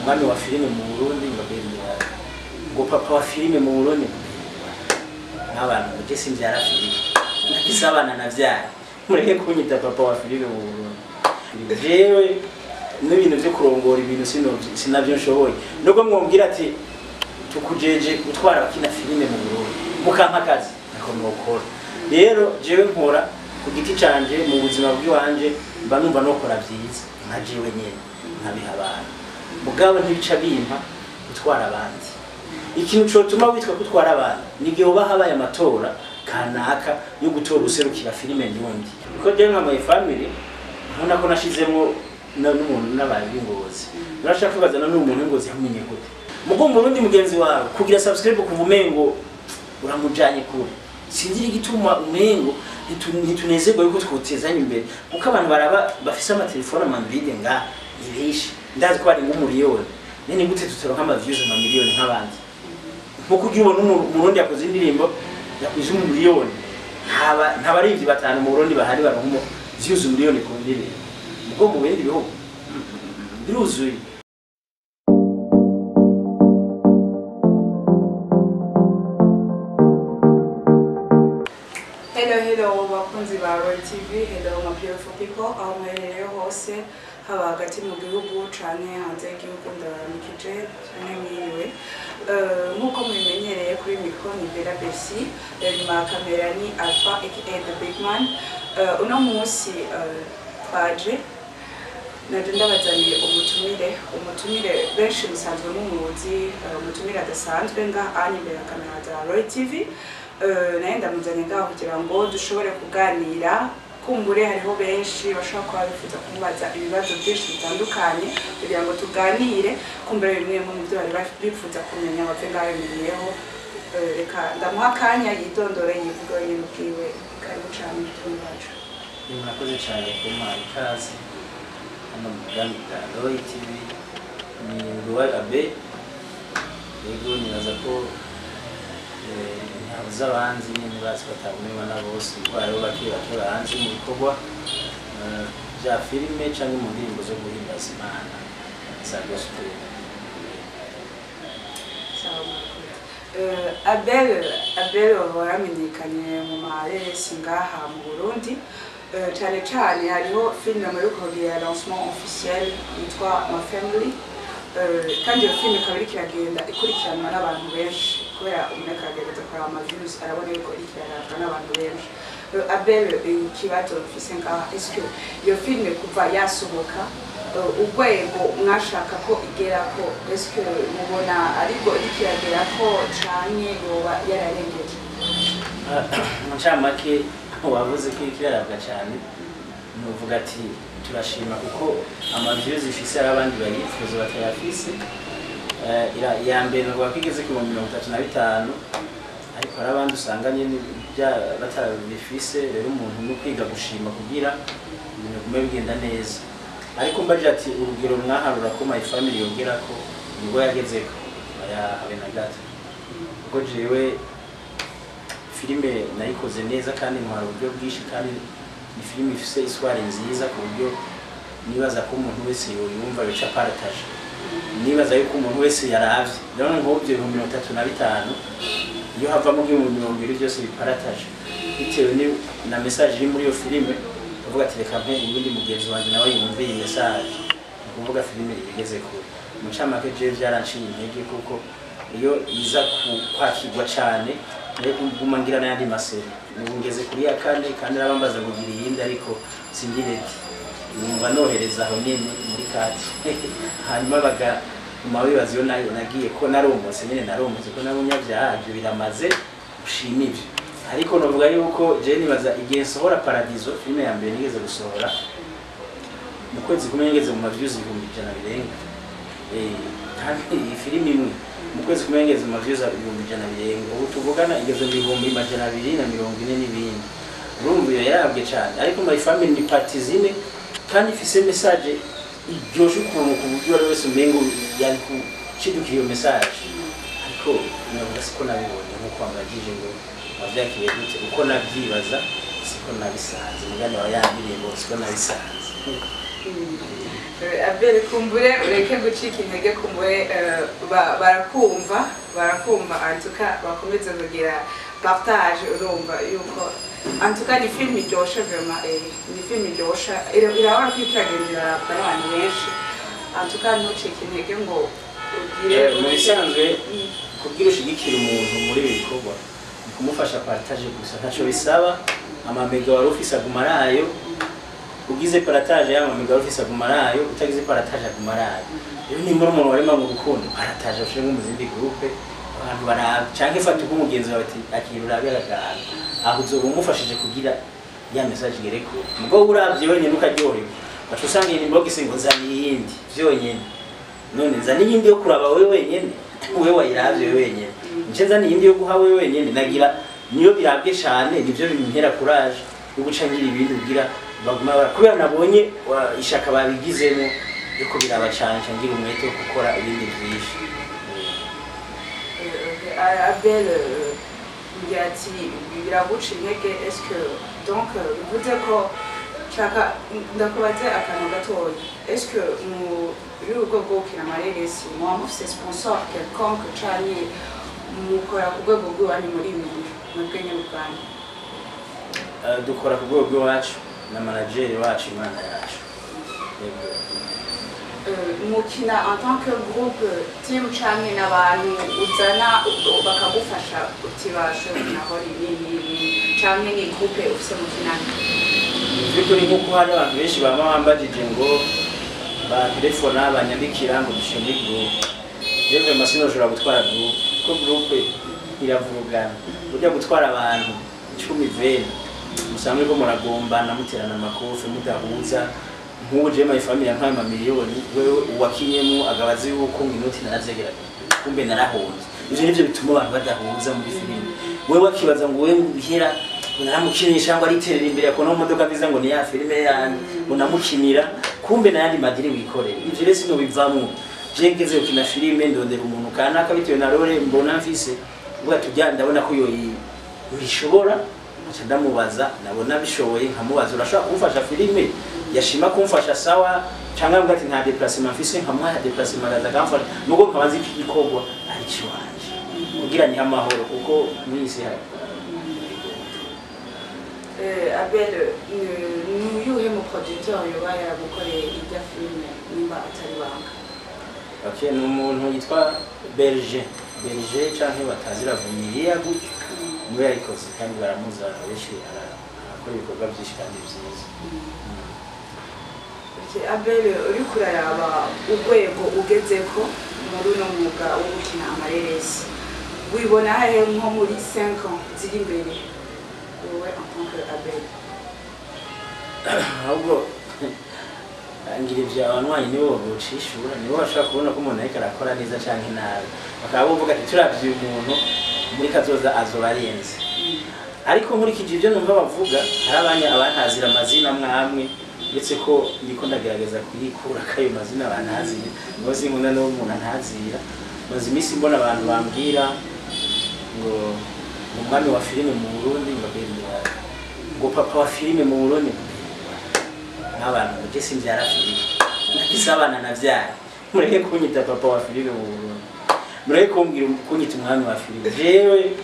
Umwami wa filime mu Burundi ngo Abel Nduwayo, ngo papa wa filime mu Burundi ngo Abel Nduwayo. Nk'abantu ngo je simvyara filime, ndafise abana navyara, mureke kunyita papa wa filime mu Burundi. Jewe n'ibintu vyo kurongora ibintu sinavyo nshoboye. Nubwo mwumvira ati tukujeje gutwara abakina filime mu Burundi, mukampa akazi, nako mwokora. Rero jewe nkora ku giti canje, mu buzima bw'iwanje mba numva nokora vyiza nka jewe nyene nkabiha abantu, mugabo ntibica bimpa gutwara abandi. Ikintu cotuma witwa gutwara abantu ni igihe uba habaye amatora kanaka yo gutora userukira filime ndundi, kuko jewe nka My Family nkabona ko nashizemwo n'umuntu n'abantu b'ingozi. Urashaka kwibaza none umuntu w'ingozi yamumenye gute? Mugo Murundi mugenzi wawe kugira subscribe kuva umengo uramujanye kure, sinzi igituma umengo ntitunezerwa yuko twotezanya imbere, kuko abantu baraba bafise amatelefone amandroid nga ni benshi, ndazi ko ari nk'umuriyoni. None gute tutaronka ama views ama miliyoni nk'abandi? Nkuko ugiye ubona Umurundi yakoze indirimbo yakoze umuriyoni, nta barivyi batanu mu Burundi bahari baronka views umuriyoni ku ndirimbo, mugo mu bindi bihugu biruzuye. Hello, hello, bakunzi ba Roy TV, hello my beautiful people, aho muherereye hose, haba hagati mu gihugu canke hanze y'igihugu, ndabaramukije canke mwiriwe. Nk'uko mubimenyereye, kuri micro ni Bella Bessi, inyuma ya kamera ni Alpha aka The Big Man. Uno munsi twaje naje ndabazaniye umutumire benshi musanzwe mumuzi, umutumire adasanzwe ngaha anya imbere ya kamera za Roy TV. Naye ndamuzanye ngaho kugira ngo dushobore kuganira. Kumbure hariho benshi bashobora kuba bifuza kumubaza ibibazo byinshi bitandukanye, kugira ngo tuganire kumbure bimwe mu byo bari bifuza kumenya bave ngaho bimenyeho. Reka ndamuha akanya yidondore, yivuge wenyine ubwiwe. Karibu cane, umutumire wacu. Ni murakoze cyane kumpa ikaze hano mu bwami bwa Roy TV. Ni Nduwayo Abe. Yego, nibaza ko ntabuze abanzi nyine, bazi ko atabumenywa na bose, kuko hariho bake bake banzi mu bikorwa bya filime cyangwa mu ndirimbo zo guhimbaza Imana za gospel. Sawa, murakoze. Abel waramenyekanye mu maresi ngaha mu Burundi. Cane cane hariho filime muri kugira lancement officiel yitwa My Family. Kandi iyo filime ikaba iriko iragenda ikurikiranwa n'abantu benshi, kubera umuntu ariko aragerageza kuraba ama views arabona yuko iriko irarabwa n'abantu benshi. Abel, ikibazo mfise ngaha, est-ce que iyo filime kuva yasohoka, urwego mwashaka ko igerako, est-ce que mubona ariko iriko iragerako canke yoba yararengeje? Mu ncamake, wavuze ko iriko irarabwa cyane, nuvuga ati turashima, kuko ama views ifise hari abandi bayifuza batayafise. Iya mbere nuvuga ko igeze ku 35,000, ariko hari abandi usanga nyene batabifise. Rero umuntu ni ukwiga gushima kugira ibintu bigume bigenda neza. Ariko mbaje ati urugero mwaharura ko My Family yongerako nibwo yagezeko, oya, habe na gato, kuko jewe filime nayikoze neza kandi ntwara uburyo bwinshi, kandi ni filime ifise histoire nziza ku buryo nibaza ko umuntu wese yoyumva bica partage. Nibaza yuko umuntu wese yaravye rero nk'ubu ibyo 35,000, iyo havamo nk'ibihumbi 20 byose biparataje bitewe na message iri muri iyo filime, uvuga ati reka mpe uwundi mugenzi wanje nawe yumve iyi message, ni ukuvuga filime igeze kure. Mu ncamake, jewe vyaranciye intege, kuko iyo iza kwakirwa cane nari kuguma ngira n'ayandi ma séries. Ubu ngeze kuri ya kane, kandi arabambaza ngo gira iyindi, ariko sindi ready. Numva nohereza aho nyene muri kati, hanyuma baguma bibaza iyo nayo nagiye ko naromotse nyene, naromotse ko namunyabyaha. Ibyo biramaze gushima ivyo, ariko novuga yuko je nibaza igihe nsohora Paradiso, filime ya mbere nigeze gusohora, mu kwezi kumwe ngeze mu ma views 100,000 birenga. Kandi iyi filime imwe mu kwezi kumwe ngeze mu ma views 100,000 birenga, ubu tuvugana igeze mu 240,000 n'ibindi. Urumva iyo yarabwe cyane. Ariko My Family ni parties zine, kandi ifise message iryoshe ukuntu ku buryo uwo ari wese umengo yari kucidukira iyo message. Ariko navuga siko nabibonye nkuko wambajije ngo wavyakiriye gute, uko navyibaza siko nabisanze. Mugani wa ya ndirimbo, siko nabisanze. Abel, kumbure ureke gucika intege, kumbure barakumva, barakumva. Antuka bakomeze kugira partage. Urumva yuko antuka ni film iryoshe vraiment, ni film iryoshe, irabona ko iragenda irarabwa n'abantu benshi. Antuka ntucike intege ngo ugire Mu bisanzwe, kubwira ushigikira umuntu muri ibi bikorwa ni kumufasha partage gusa, ntaco bisaba. Amamega wari ufise aguma arayo. Ugize partage y'amamega wari ufise aguma arayo, utagize partage aguma arayo. Rero nimba uri umuntu warema mu rukundo, partage, ushire nko mu zindi groupe abantu barabe, canke fata ubw'umugenzi wawe ati akira urabe agahantu aho, uzoba umufashije kugira ya message igere kure. Mugabo uravye wenyene ukaryoherwa, baca usanga iyi inbox ngo nzana iyindi vyonyene. None nzana iyindi yo kuraba wewe wenyene, wewe wayiravye wewe wenyene, nce nzana iyindi yo guha wewe wenyene? Nagira niyo birabwe cane, nivyo bintera courage yo guca ngira ibindi kugira baguma bara, kubera nabonye ishaka babigizemo yo kubiraba cane, nca ngira umwete wo gukora ibindi vyinshi. Abel, ngira ati biraguca intege, est-ce que donc bivuze ko nshaka ndakubaze akantu gatoya: est-ce que muri urwo rwo gukina amareresi muba mufise sponsor quelconque, canke mukora ku rwego rw'iwanyu muri mwe mwebwe nyene ubwanyu? Dukora ku rwego rw'iwacu na manager wacu, Imana yacu. Yego. Mukina en tant que groupe, team, canke n'abantu uzana bakagufasha uti bashoboye naho ni canke ni groupe ufise mukinana? Mu by'ukuri, nk'uko hari abantu benshi bama bambajije ngo bantelefona, banyandikira ngo dushyire muri groupe, jewe vraiment sinoshobora gutwara groupe, kuko groupe iravurugana. Burya gutwara abantu 10, 20, musanga muriko muragombana, muterana amakofe, mudahuza. Nk'ubu jewe my family yampaye amamiliyoni, wewe uwakinyemo akaba azi yuko ngo inoti narazegeranye, kumbe narahomvye. Ivyo nivyo bituma abantu badahuza muri filime. Wewe akibaza ngo wewe bihera ngo naramukinisha, ngo ariterera imbere akona mu modoka nziza, ngo ni ya filime yanje, ngo namukinira, kumbe nayandi madiri wikorera. Ivyo rero sinobivamwo. Je ngeze gukina filime, ndondera umuntu kanaka bitewe na role mbona mfise, ubwo tujya ndabona ko yoyi yoyishobora, nca ndamubaza, nabona bishoboye nkamubaza: "Urashobora kumfasha filime?" Yashima kumfasha, sawa, cyangwa mbwa ati nta déplacement mfise, nkamuha déplacement akaza akamfasha. Nubwo nkaba nzi ko igikorwa ari ikiwanje kugira nihe amahoro, kuko mw'isi hari Abel, ni uyuhe mu producteur yoba yaragukoreye irya filime, nimba atari banga? Okay, ni umuntu yitwa Berger, Berger canke batazira Vumilia gutyo, niwe yayikoze kandi baramuzi abantu benshi, arakora ibikorwa byinshi kandi vyiza. Okay, Abel, uriko uraraba urwego ugezeko muri uno mwuga wo gukina amareresi, wibona hehe nko muri 5 ans ziri imbere, wowe en tant que Abel? Ahubwo ngira ivyo abanywanyi nibo bocishura, nibo bashobora kubona ko umuntu ariko arakora neza canke nabi, bakaba bavuga ati turavye uyu muntu muri kazoza azoba arenze. Ariko nkurikije ibyo numva bavuga, hari abanya abantazira amazina amwe amwe, uretse ko ndiko ndagerageza kuyikura kayo mazina bantazira, ngo sinkunda n'uwo umuntu antazira. Maze iminsi mbona abantu bambwira ngo umwami wa filime mu Burundi, ngo Bendera, ngo papa wa filime mu Burundi, ngo Bendera. Nk'abantu ngo je simvyara filime, ndafise abana navyara. Mureke kunyita papa wa filime mu Burundi, mureke kumbwira kunyita umwami wa filime. Jewe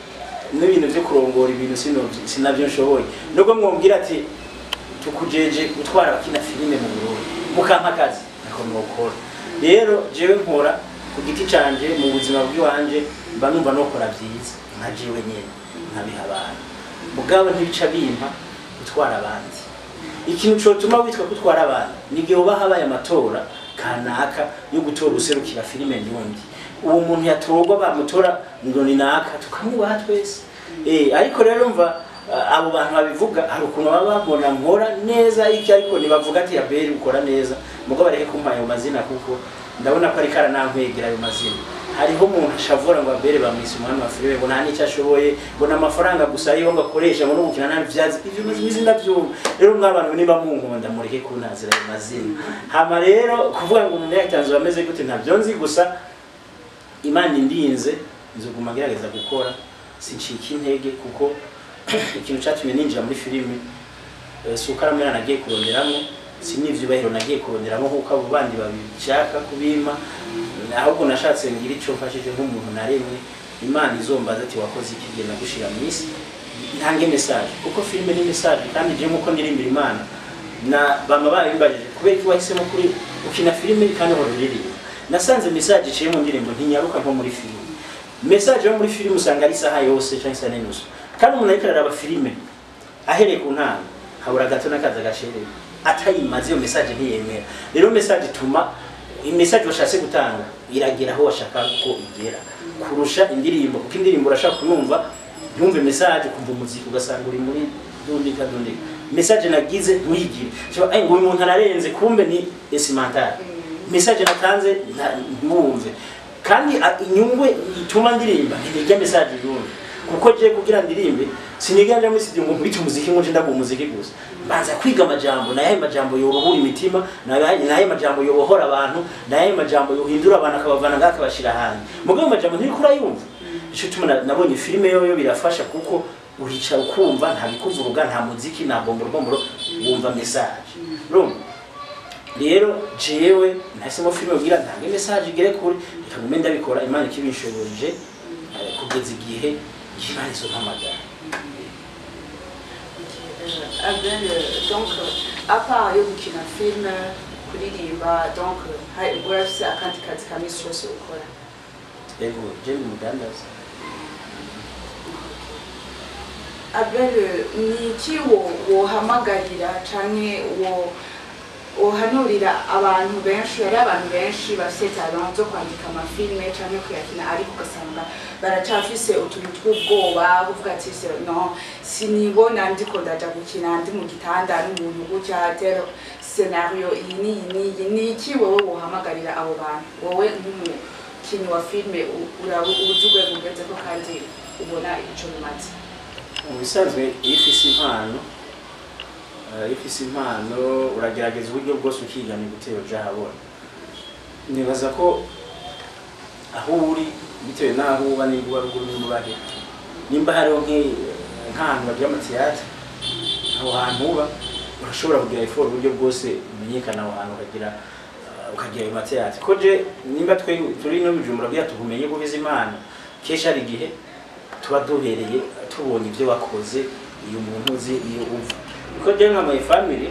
n'ibintu vyo kurongora ibintu sinavyo nshoboye. Nubwo mwumvira ati tukujeje gutwara abakina filime mu Burundi, mukampa akazi, nako nokora. Rero jewe nkora ku giti canje, mu buzima bw'iwanje mba numva nokora vyiza nka jewe nyene nkabiha abantu, mugabo ntibica bimpa gutwara abandi. Ikintu cotuma witwa gutwara abantu ni igihe uba habaye amatora kanaka yo gutora userukira filime ndundi, uwo muntu yatorwa bamutora ngo ni naka, tukamwubaha twese. Ariko rero mva abo bantu babivuga hari ukuntu baba babona nkora neza iki, ariko ntibavuga ati Abel ukora neza. Mugabo bareke kumpa ayo mazina, kuko ndabona ko ariko aranankwegera ayo mazina. Hariho umuntu ashavura ngo Abel bamwise umwami wa filime, ngo nta n'icyo ashoboye, ngo ni amafaranga gusa ariyo ngo akoresha, ngo no gukina nta vyazi. Ivyo maze iminsi ndavyumva. Rero mw'abantu, niba munkunda mureke kuntazira ayo mazina. Hama rero kuvuga ngo umuntu yatanze ameze gute, ntabyo nzi. Gusa Imana indinze, nzoguma ngerageza gukora, sincika intege, kuko ikintu catumye ninjira muri filime si uko aramera nagiye kuronderamwo. Si n'ivyubahiro nagiye kuronderamo kuko abo bandi babishaka kubima, ahubwo nashatse ngira ico mfashije nk'umuntu naremwe. Imana izombaza ati: "Wakoze iki gihe nagushira mu isi?" Ntange message, kuko filime ni message. Kandi je nkuko ndirimbira Imana, na bama babimbajije kubera ko wahisemo kuri ukina filime kandi uhora uririmba. Nasanze message iciye mu ndirimbo ntinyaruka nko muri filime. Message yo muri filime usanga ari isaha yose canke isaha n'inusu, kandi umuntu ariko araraba filime ahereye ku ntango habura gato n'akazi agasherewe atayimaze, iyo message ntiyemera. Rero message ituma message washatse gutanga iragera aho washaka ko igera kurusha indirimbo, kuko indirimbo urashaka kuyumva ntumve message, kumva umuziki ugasanga uri muri dundika dundika, message nagize ntuyigire. Shobora ngo uyu muntu ararenze, kumbe ni instrumental, message natanze ntiwumve. Kandi inyungu ituma ndirimba ntirya message yumve, kuko je kugira ndirimbe siniga nja muri studio ngo nkubite umuziki, ngo nje ndaguha umuziki gusa. Mbanza kwiga amajambo, nayahe majambo yoruhura imitima, nayahe majambo yobohora abantu, nayahe majambo yohindura abantu akabavana ngaha akabashira ahandi. Mugabo amajambo ntiriko urayumva. Ico tuma nabonye filime yoyo birafasha, kuko uricara ukumva, nta bikuvuruga, nta muziki, nta bomboro, wumva message. Urumva rero jewe nahisemo filime kugira ntange message igere kure. Reka ngume ndabikora, Imana ikibishoboje, kugeza igihe Imana izompamagara. Abel, donc à part yo gukina film, kuririmba, donc hari urafise akandi kazi ka misi yose ukora? Ego, je ndi umudandaza. Abel, ni iki wohamagarira canke wo wohanurira abantu benshi? Hari abantu benshi bafise talent zo kwandika amafilme canke kuyakina, ariko ugasanga baracafise utuntu tw'ubwoba, kuvuga ati: "No sinibona ndiko ndaja gukina ndi mu gitanda n'umuntu gutya, tero scénario iyi n'iyi n'iyi." Ni iki wowe wohamagarira abo bantu, wowe nk'umukinyi wa filme uraba uzi urwego ugezeko kandi ubona ico bimaze? Mu bisanzwe iyo ufise impano, uragerageza uburyo bwose ukiga ni gutera uja ahabona. Nibaza ko aho uri, bitewe n'aho uba, nimba uba ruguru, nimba uba he, nimba hariho nk'ahantu bagira amathéâtre aho hantu uba, urashobora kugira effort uburyo bwose umenyekana aho hantu, ukagira ayo mathéâtre. Ko je nimba twe turi no Bujumbura kugira tukumenye ko ufise impano, kenshi hari igihe tuba duhereye tubonye ibyo wakoze, iyo umuntu uzi iyo uva. Kuko je nka my family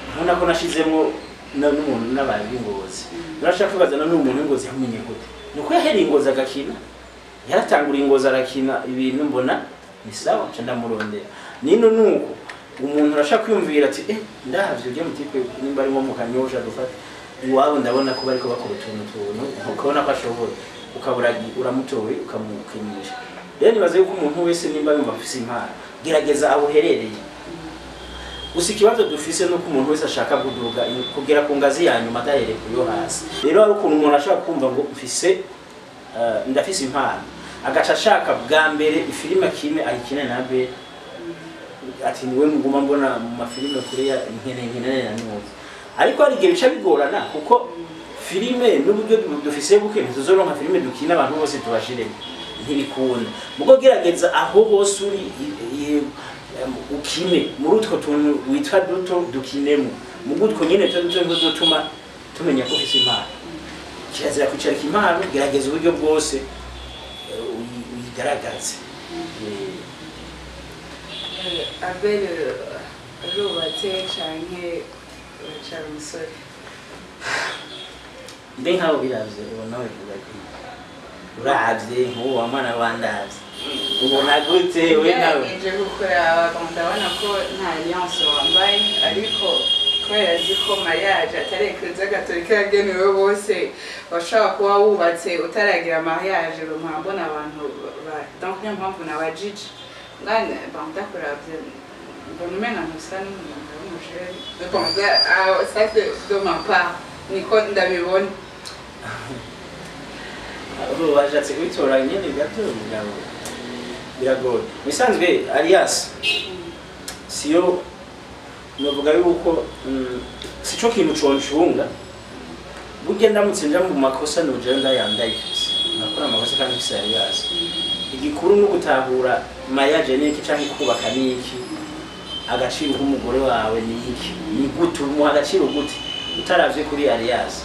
nkabona ko nashizemo n'umuntu n'abantu b'Ingozi, nurashaka kwibaza none umuntu w'Ingozi yamenye gute? Nuko yahereye Ingozi agakina, yaratangura Ingozi arakina ibintu, mbona ni sawa, nca ndamurondera. Nino nuko umuntu arashaka kwiyumvira ati: "Ndahavye ujya mu type, nimba arimo mu Kanyosha dufate, iwabo ndabona ko bariko bakora utuntu tuntu," ukabona ko ashoboye, ukabura uramutoye ukamukinisha. Rero nibaza yuko umuntu wese nimba yumva afise impano, gerageza aho uherereye. Gusa ikibazo dufise nuko umuntu wese ashaka kuduga kugera ku ngazi ya nyuma adahereye ku yo hasi. Rero hari ukuntu umuntu ashaka kumva ngo mfise ndafise impano, agaca ashaka bwa mbere ifilime akine, ayikine na be ati: "Niwe muguma mbona mu mafilime kuriya, nkene nkene na nuzi." Ariko hari igihe bica bigorana, kuko filime n'uburyo dufise buke, ntituzoronka filime dukina abantu bose tubashiremo, ntibikunda. Mugo gerageza aho hose uri ukine muri utwo tuntu witwa duto, dukinemo mugo utwo nyene tuba duto nitwo dutuma tumenya ko ufise impano. Kirazira kwicarika impano, gerageza uburyo bwose uyigaragaze. Abel, arubatse canke uracara umusore? Mbe nkaho biravye ubona wivuga ko uravye nk'uwo wa mwana wandavye, ubona gute we nawe? Ngerageje kukuraba ndabona ko nta alliance wambaye, ariko kubera azi ko mariage atari Eklezia Gatolika yagenewe bose, washobora kuba wubatse utaragira mariage. Mpora mbona abantu donc niyo mpamvu nabajije. Ngane bon, ndakuravye mbona umenga ntusa n'umuntu w'umujene. Bon, ça c'est de ma part, niko ndabibona. Ubu bashatse kubitora nyene gato, mugabo biragoye. Bisanzwe alliance siyo novuga yuko sico kintu concunga. Burya ndamutse nja mu makosa nojayo ndayifise, nakora amakosa kandi mfise alliance. Igikuru ni ugutahura mariage ni iki canke kubaka ni iki. Agaciro k'umugore wawe ni iki? Ni gute umuha agaciro gute utaravye kuri alliance?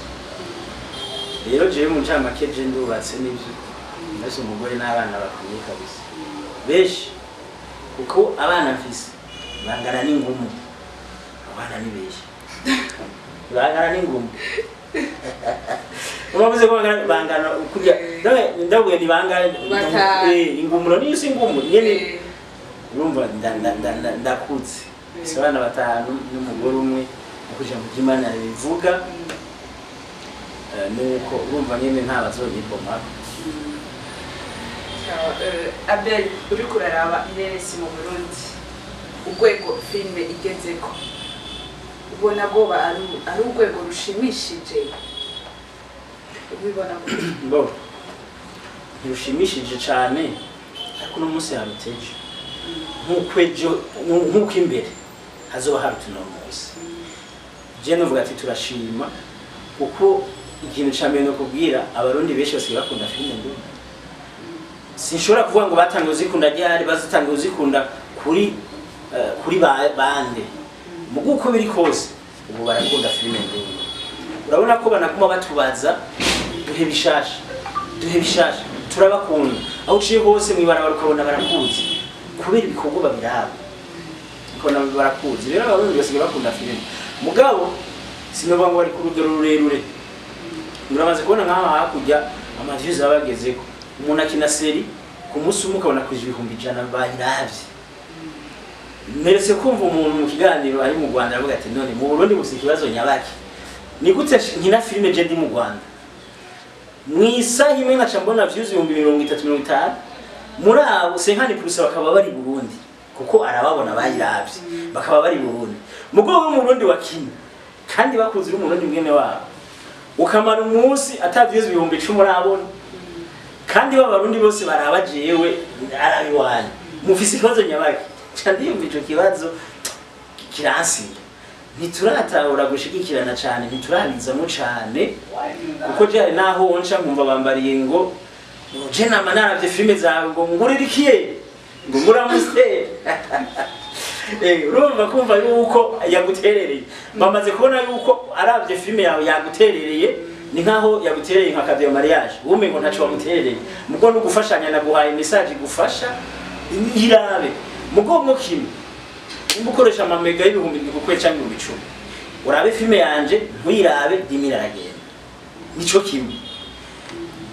Rero jewe mu ncamake, je ndubatse n'ivyo, ndafise umugore n'abana bakwiye kabisa, benshi, kuko abana mfise bangana n'ingumu. Abana ni benshi, bangana n'ingumu. Uravuze ko bangana kurya ndavuye ni bangana. Batanu. Ingumu none si ingumu nyene. Urumva ndakuze, mfise abana batanu n'umugore umwe, uko ijambo ry'Imana ribivuga. Nuko urumva nyene nta bazonyipomako. Sawa, Abel, uriko uraraba ireresi mu Burundi, urwego filime igezeko, ubona bwoba ari urwego rushimishije? Ubibona gute? Bo, ntirushimishije cane, ariko uno munsi haruteje nk'uko ejo, nk'uko imbere hazoba haruta uno munsi. Je novuga ati turashima, kuko ikintu ca mbere nokubwira, Abarundi benshi basigaye bakunda filime ndundi. Sinshobora kuvuga ngo batangiye uzikunda ryari, bazitangiye uzikunda kuri bande. Mugu uko biri kose, ubu barakunda filime ndundi. Urabona ko banaguma batubaza: "Duhe bishasha, duhe bishasha." Turabakunda. Aho uciye hose mw'ibarabara ukabona barakuzi kubera ibikorwa babiraba, ukabona barakuzi. Rero Abarundi basigaye bakunda filime, mugabo sinovuga ngo bari ku rugero rurerure. Muramaze kubona nk'aha hakurya ama views aba agezeko. Umuntu akina série, ku munsi umwe ukabona kwije 100,000 bayiravye. Neretse kumva umuntu mu kiganiro ari mu Rwanda aravuga ati: "None mu Burundi gusa ikibazo nyabaki? Ni gute nkina filime je ndi mu Rwanda, mu isaha imwe nkaca mbona views 30,000, 50, muri abo 50% bakaba bari Burundi?" Kuko arababona bayiravye bakaba bari Burundi. Mugo wo mu Burundi wakina kandi bakuze uri Umurundi mwene wabo, ukamara umunsi ata views 10,000 urabona, kandi b'Abarundi bose baraba jewe arabiwanyu, mufise ikibazo nyabaki? Ca ndiyumva ico kibazo kiransiga. Ntituratahura gushigikirana cane, ntiturabizamo cane, kuko je hari naho wonca nkumva bambariye ngo: "Je nama naravye filime zawe, ngo ngurire ikiye, ngo ngure Amstel." Urumva kumva yuko yaguterereye, bamaze kubona yuko aravye filime yawe yaguterereye, ni nkaho yaguterereye nka cadeau mariage, umengo ntaco wamuterereye. Mugo no gufashanya, naguhaye message igufasha, irabe. Mugo mwo kimwe, nimba ukoresha amamega y'7,000 ku kwezi canke 10,000, urabe filime yanje, ntuyirabe, dimira aragenda. Nico kimwe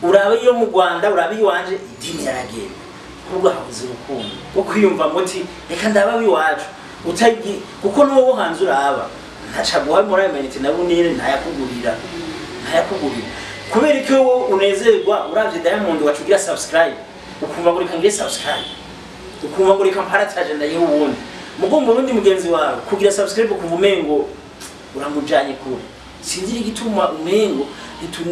urabe iyo mu Rwanda, urabe iwanje, idini yaragenda. Ahubwo habuze urukundo rwo kwiyumva muti: "Reka ndaba iwacu." Utagi kuko n'uwo wo hanze uraba ntaca guha muri ayo mayinite, na bunire ntayakugurira, ntayakugurira. Kubera ko wowe unezerwa uravye Diamond, waca ugira subscribe, ukumva ngo reka ngire subscribe, ukumva ngo reka mparataje ndayihe uwundi. Mugo mu Burundi mugenzi wawe kugira subscribe kuva umengo uramujanye kure. Sinzi igituma umengo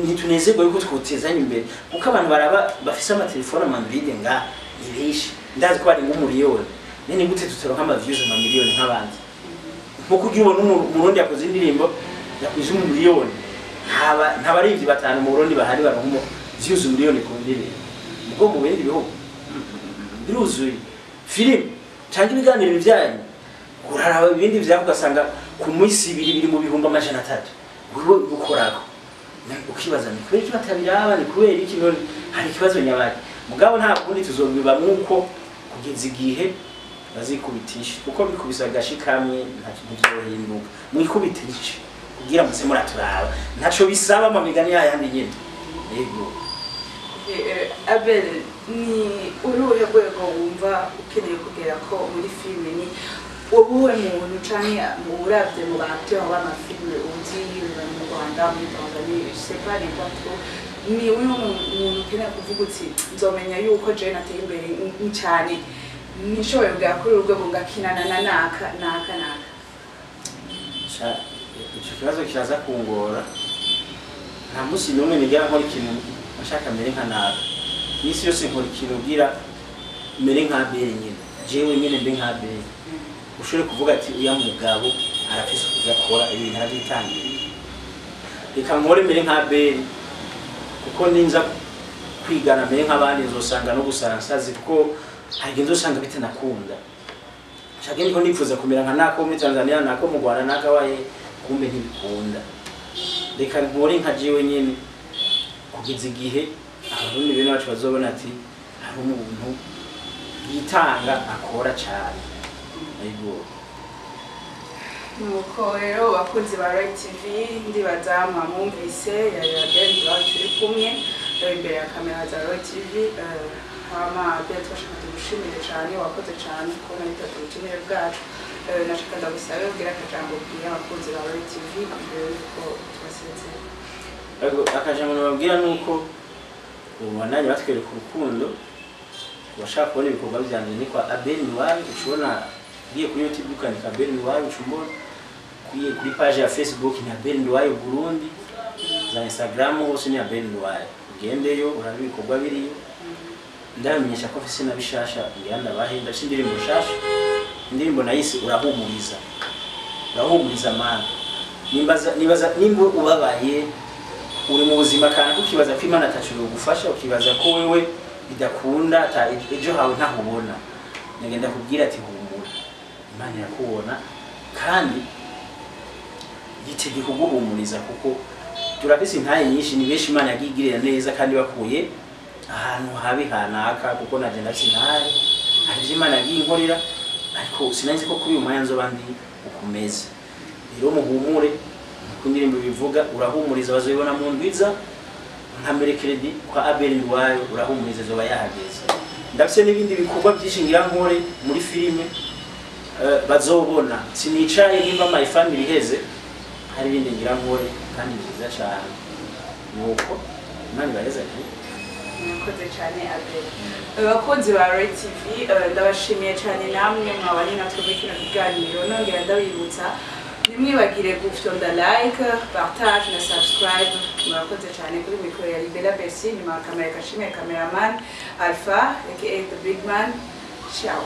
ntitunezerwa yuko twotezanya imbere, kuko abantu baraba bafise amatelefone ama Android nga ni benshi, ndazi ko bari nk'umuriyoni. None gute tutaronka ama views amamiliyoni nk'abandi? Nkuko ugira ubona Umurundi yakoze indirimbo yakwije umuriyoni, ntabarivyi batanu mu Burundi bahari baronka views umuriyoni ku ndirimbo. Mugo mu bindi bihugu biruzuye, filime cyangwa ibiganiro byanyu, uraraba ibindi vyako ugasanga ku minsi ibiri biri mu 300,000. Wewe ukorako ukibaza: ni kubera iki batabiraba? Ni kubera iki? None hari ikibazo nyabaki? Mugabo nta kundi, tuzobiba mwuko kugeza igihe bazikubitisha, kuko bikubisa agashi kamwe nta kintu vyohinduka. Mwikubitishe kugira muze muraturaba, ntaco bisaba, amamigani yayandi nyene, yego. Abel, ni uruhe rwego wumva ukeneye kugera ko muri filime? Ni ubuhe muntu canke uravye mu ba acteur b'amafilime uzi mu Rwanda, muri Tanzania, je sais pas, n'importe où, ni uyu muntu ukeneye kuvuga uti: "Nzomenya yuko je nateye imbere cane nishoboye kugera kuri uru rwego ngakinana na naka, naka, naka"? Sha, ico kibazo kiraza kungora. Nta munsi n'umwe nigera nkora ikintu nshaka mere nka naka. Misi yose nkora ikintu ugira mere nka Abel nyene, jewe nyene mbe nka Abel, ushobore kuvuga ati: "Uya mugabo arafise ukurya akora ibintu, aravyitangira, reka nkore mere nka Abel." Kuko ninza kwigana mere nk'abandi, nzosanga no gusara nsazi, kuko hari igihe nzosanga bitanakunda. Canke ndiko nifuza kumera nka nako muri Tanzania, nako mu Rwanda, nakawaye, kumbe ntibikunda. Reka nkore nka jewe nyene kugeza igihe Abarundi bene bacu bazobona ati hari umuntu yitanga, akora cane. Ego. Nuko rero, bakunzi ba Roy TV, ndibaza mwamwumvise, yari Abel Nduwayo turi kumwe imbere ya kamera za Roy TV. Hama Abel, twashaka tugushimire cyane, wakoze cyane kubona witabye ubutumire bwacu. Nashaka ndagusabe ubwire akajambo ubwiye abakunzi ba Roy TV mbere yuko tubasezera. Ego, akajambo nababwira nuko ubandanye batwereka urukundo. Ubashaka kubona ibikorwa vyanje ni kwa Abel Nduwayo. Ushobona ugiye kuri YouTube ukandika Abel Nduwayo, uca kuri page ya Facebook ni Abel Nduwayo Burundi, za Instagram hose ni Abel Nduwayo. Ugendeyo urabe ibikorwa biriyo. Ndamenyesha ko mfise na bishasha ngira ndabahe. Ndafise indirimbo nshasha, indirimbo nayise "Urahumuriza". Urahumuriza mana. Nimbaza, nibaza nimba ubabaye, uri mu buzima kana ukibaza ko Imana ataco yogufasha, ukibaza ko wewe bidakunda, ata ejo hawe ntahubona, nagenda kubwira ati humura, Imana irakubona kandi yiteguye kuguhumuriza, kuko turafise intahe nyinshi, ni benshi Imana yagiye igirira neza kandi bakuye ahantu habi hanaka, kuko naje ndafise intahe, hari ivyo Imana yagiye inkorera, ariko sinari ko kuri uyu mwanya nzoba ndi ukumeze. Rero muhumure, nkuko indirimbo bivuga, "Urahumuriza", bazobibona mu ndwiza nka mercredi kwa Abel Nduwayo. "Urahumuriza" zoba yahageze. Ndafise n'ibindi bikorwa byinshi ngira nkore muri filime, bazobona. Sinicaye, nimba My Family iheze, hari ibindi ngira nkore kandi byiza cyane. Nuko Imana ibahezagire. Murakoze cyane, Abel. Abakunzi ba Roy TV, ndabashimiye cyane namwe mwabanye natwe muri kino kiganiro. Nongera ndabibutsa, ntimwibagire gufyonda like, partage na subscribe. Murakoze cyane. Kuri mikoro ya Libera Bercy, nyuma ya kamera Kashimire, cameraman Alpha aka the big man. Ciao.